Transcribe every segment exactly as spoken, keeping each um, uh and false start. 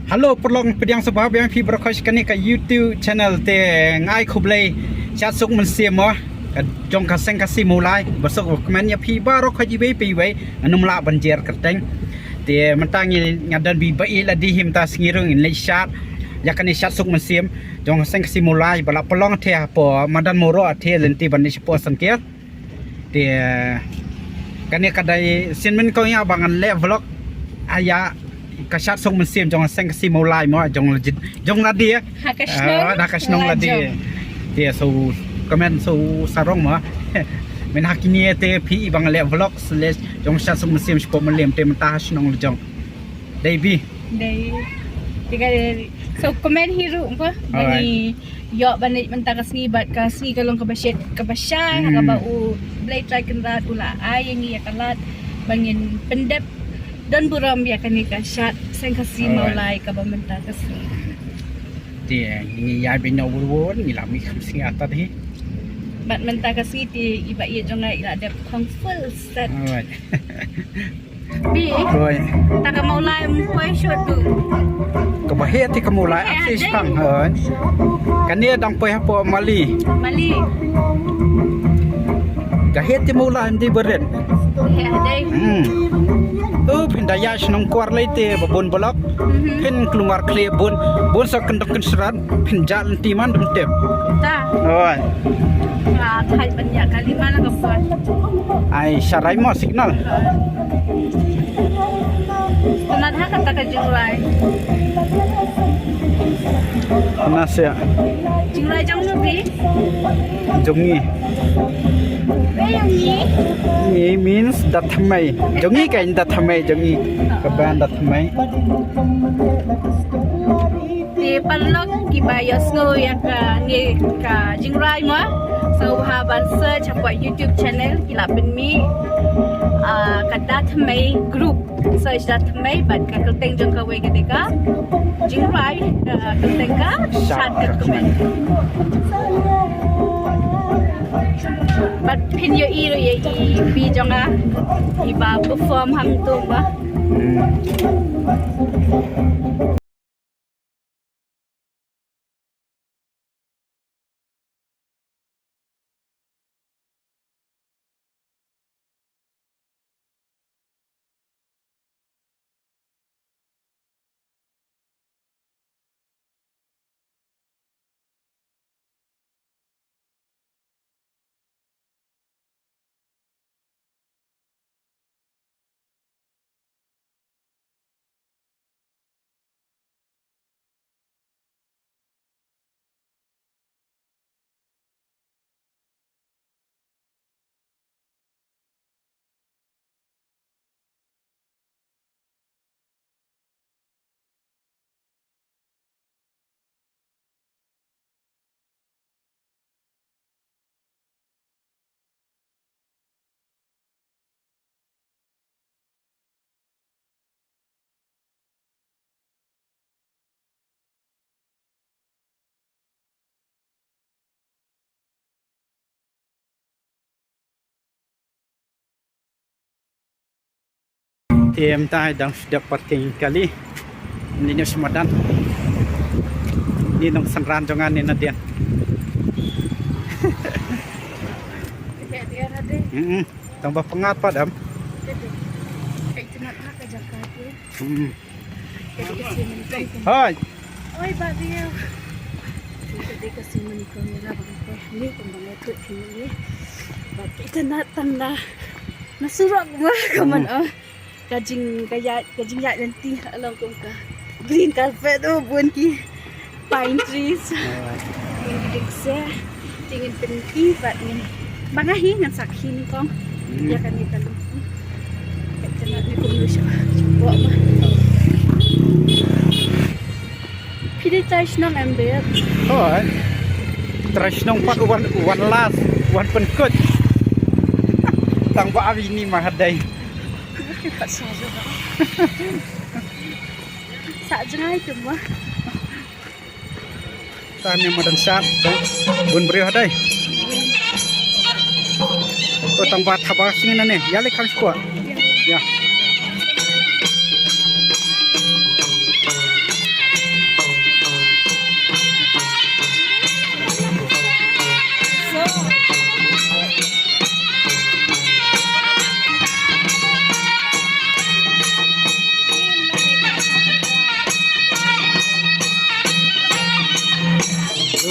Hello, paralok, pdiang sngewbha ïa phi baroh khoit sha kane ka YouTube channel te. Nga ai khublei Shad Suk Mynsiem mo, ka jong ka Seng Khasi Mawlai. Ba suk kmen ïa phi baroh khoit iwei pa iwei, ngam lah ban jer kyrteng. Te mynta ngi, nga don bad i ba ïeit lade hi mynta sngi ruh ngin leit shad ïa kane Shad Suk Mynsiem jong ka Seng Khasi Mawlai ba la pynlong te hapoh madan Mawroh te lynti ban leit shapoh Sangker. Te kane ka dei sien mynnyngkong ïa ba ngan leh vlog ïa ka Shad Suk Mynsiem jong Seng Khasi Mawlai mo, jong la jit, jong lade. Ha ka shnong, ah, ha ka shnong lade. Te sngewkmen sngewsarong mo. Mynta kine te phi i ba ngan leh vlog slash jong Shad Suk Mynsiem shapoh Mylliem te mynta ha shnong la jong. Dei bi. Dei. Te ka dei. Sngewkmen hi ruh mo. Alright. Bani ïoh ban leit mynta ka sngi bad ka sngi ka long kaba shet kaba shai, hmm, kaba U Blei Trai Kynrad u la ai ïa ngi ïa ka lad ba ngin pyndep don burom ïa kane ka Shad Seng Khasi, alright, Mawlai kaba mynta ka sngi. Te ngi ïa bino wur wur ngi la mih kham sngi atat hi. Bad mynta ka sngi te i ba ïeit jong nga i la dep khong full set. Alright. Bi. Hoi. Ta ka Mawlai ym poi shuh tu. Kaba heh te ka Mawlai, heh, ap si te shipang, hoi. Kane dang poi hapoh Mali. Mali. Ka heh te Mawlai ym dei ba rit. Heh dei. Hmm. Oh, phin da ïa shnong Kwar lei te ba bun balok. Mhm. Phin klumar khlieh bun, bun sa kyndong kynsrat. Phin jat lynti man dum tip. Ta. Oi. Nga thait ban ïa kali man ka poi. Ai, sharai mo signal. Tynat ha kata ka jingrwai. Panas ïa. Jingrwai jong ngi bi? Jong ngi. Wei jong ngi? Ngi means Da Thymmai. Jong ngi kan Da Thymmai jong ngi. Ka band Da Thymmai. Te paralok kiba ïohsngew ïa kane ka jingrwai mo, sngewbha ban search hapoh YouTube channel ki la pynmih, ah, ka Da Thymmai group. Search Da Thymmai bad ka kyrteng jong kawei ka dei ka jingrwai, ka kyrteng ka Shad Ka Kmen. Bad phin ïohi ruh ïa i pi jong nga iba perform hangto ba. Hmm. Te mynta dang shu dep parking kali. Ni ngi shu madan. Ni nongshynran jong nga ni nadien. Hmm. Tang ba pyngat pat em. Hmm. Hai. Oi, ba dia. Ka dei ka sien mynnyngkong ïa la ba nga poi hangne kumba nga ïathuh phi mynne. Ba phi itynnad tang na, na surok ba ka man, hmm, oh. Ka jing, ka ïaid, ka jingïaid lynti ha long kum ka green carpet, oh, bun ki pine trees. Alright. Bun ki dieng ksiar. Te ngin pynki bad ngin, ba nga hi ngan sakhi nyngkong. Hmm. Ïa kane ka lynti. Ka itynnad ne kumno sha, sha bok ma. Phi dei trai shnong em, babe? Hooid. Trai shnong pat wan, wan last, wan pynkut. Tang ba ap ïa ini ma hadei. Phi pat sha jong. Sa jngai tu ma. Tang ne madan sat, bun briew hadei. Oh, tang ba thaba sngewbha ne. Ïa lei kham spot. Ïa.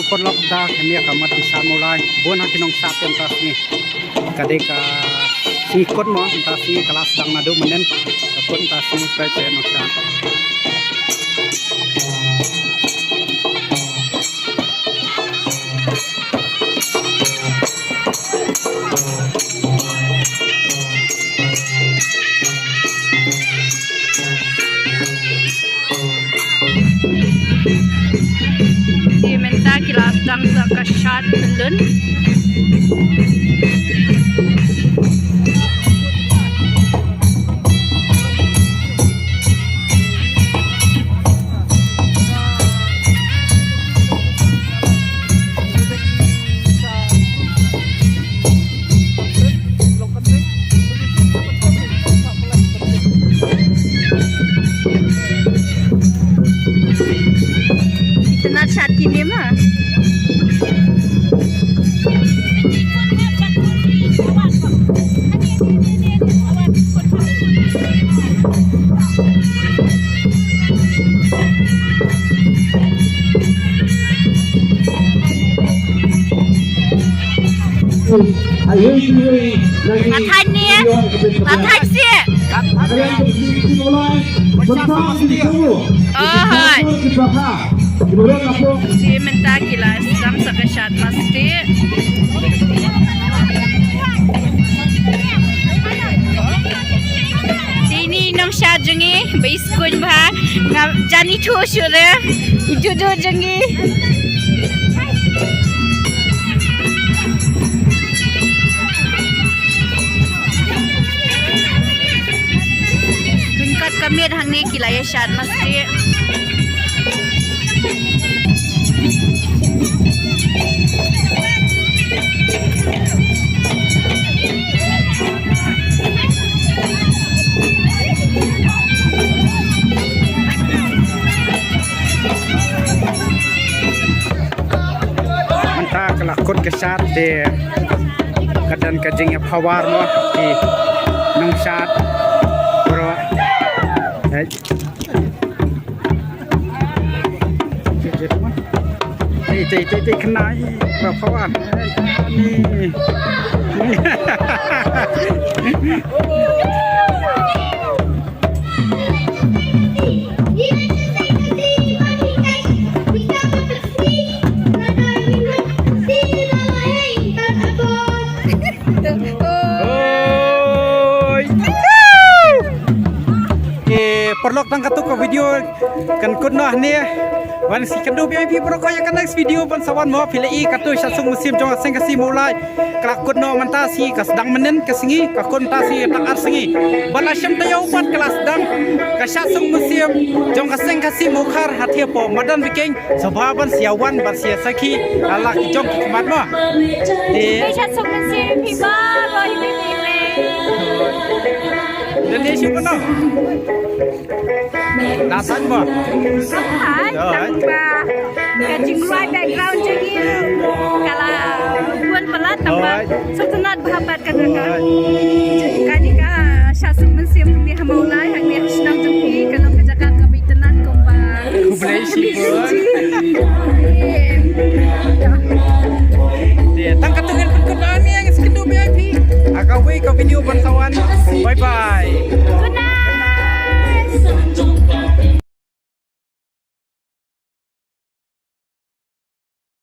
Paralok, da kane ka madan Shad Mawlai, bun ha ki nongshad te mynta sngi. Ka dei ka sngi kut mo, mynta sngi ka la sdang naduh mynnin, ka kut mynta sngi, peit te nongshad. Te mynta ki la sdang sa ka shad pyllun. Itynnad shad kine ma. Mathai ni, mathai si. Oh, hai. Te mynta ki la sdang sa ka shad masti. Te ine i nongshad jong ngi, ba i skuin bha, nga jan ithuh shuh re, i duh duh jong ngi. Ryngkat ka miet hangne ki la ïa shad masti. Mynta ka la kut ka shad te ka don ka jingïapawar mo ki nongshad. Bro. Hey. Tei, tei, tei, tei, kena i, ba pawar. Ni. Oi. Eh, paralok, tang katto ka video kan kut noh hangne. Wan sa ïakynduh biang ïa phi baroh ïa ka next video ban sa wan mo, phi la i katto shad suk mynsiem jong ka seng Khasi Mawlai. Ka la kut noh mynta sngi, ka sdang mynnin ka sngi, ka kut mynta sngi tang ar sngi. Ba la shem taïew pat ka la sdang ka shad suk mynsiem jong ka seng Khasi Mawkhar ha thiah poh madan Biking. Sngewbha ban sa ïa wan ban sa ïa sakhi ha la ki jong ki khmat mo. Te shad suk mynsiem phi baroh, phi, phi, phi. Dei shu kano. Da sait mo. Hai, tang ba ka jingrwai background jong ngi ka la bun palat, tang ba sngewtynnat bha pat ka jaka. Kane ka shad suk mynsiem hangne ha Mawlai, hangne ha shnong jong phi, ka long ka jaka kaba itynnad kumba. Khublei shibun. Te tang katto ngan pynkut hangne, ngan sa ïakynduh biang ïa phi ha kawei ka video ban sa wan. Bye bye. Good night.